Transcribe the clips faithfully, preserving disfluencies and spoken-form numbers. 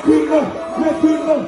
Queen nan, men Queen nan.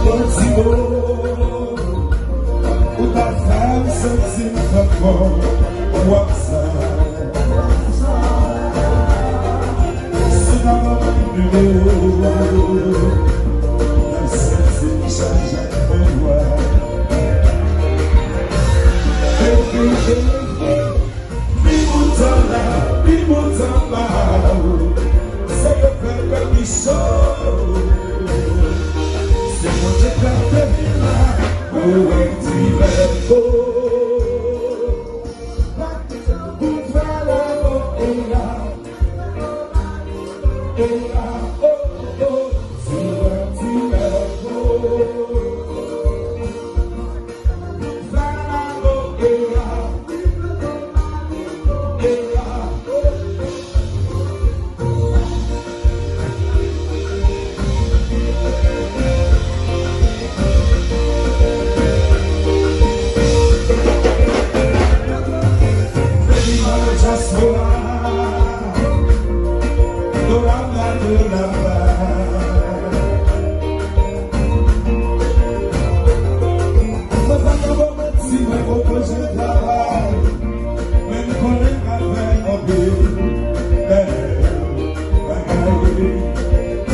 Yon ti mo, ou ta fè m santi m twò fò, w ap sa. Si w ta ban mwen nimewo w, m ap santi m chaje ak mwen w. Baby, baby, pi bouton la, pi bouton ba ou, se yo fè kè ki cho. Se Bondye k ap fè vin la, ou wè ti bèl ko. Pou fè lanmou e la. Mwen pa ka ba w manti, mwen poko jan travay, men m konnen m ka fè anpil bèl bagay.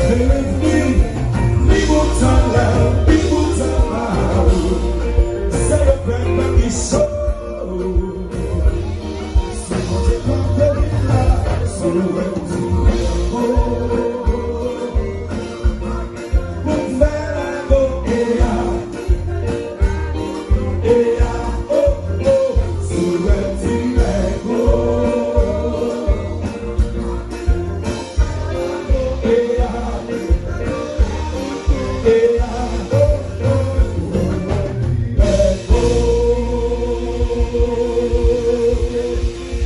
Believe me, ni bouton love, ni bouton love, se yo fè kè ki cho. Se Bondye k ap fè vin la, se ou menm ki fè. Pou m fè lago e a, e a, o, o, sou lè ti nèg, o. E a, e a, o, o, nèg, o.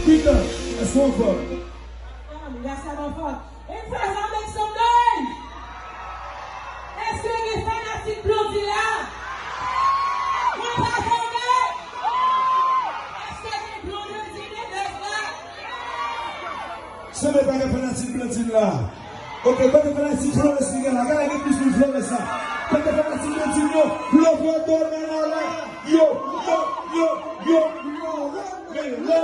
Pita, èske w anfòm? Anfòm, gras la anfòm. Ann fè sa, make some noise! Èske gen fanatik Blondedy la? Mwen pa tande! Èske gen Blondedy nan lèz la? Sanble pa gen fanatik Blondedy la. Ok, kote fanatik Florence ki gen la? Gade gen plis moun Florence la. Kote fanatik Blondedy yo? Love yo, do men anlè. Yo, yo, yo, yo, yo.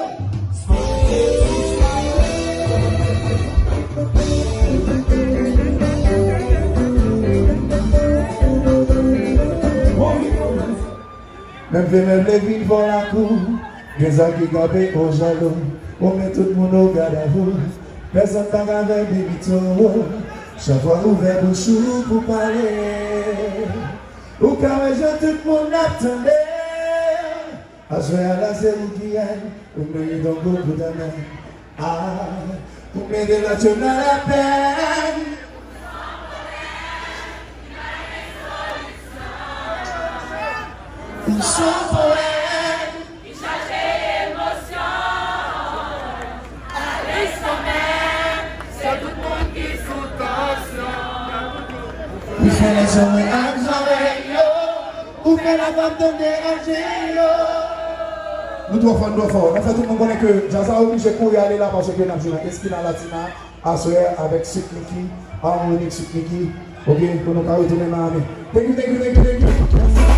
Men vle, men vle vin fò lakou. Gen zam ki kanpe o jalou. Ou met tout moun o gadavou. Pèsonn pa ka vè baby toro. Chak fwa ouvè bouch ou pou pale. Ou ka wè jan tout moun ap tande. Aswè a la se ou ki rèn, ou merite yon gwo kout anmè. Ah, ou mete lòt yo nan lapèn. Ou se yon powèt. Ki chaje emosyon. Alèz kanmenm, se tout moun ki sou tansyon. Ou fè lèzòrèy ak zòrèy yo. Ou fè lafanm tande ak je yo. Nou twò fò, nou twò fò. N ap fè tout moun konnen ke djaz la oblije kouri ale la paske n ap jwe nan Esquina Latina aswè avèk Sweet Micky, Harmonic Sweet Micky. Ok, pou nou ka retounen Miami. Thank you, thank you, thank you, thank you.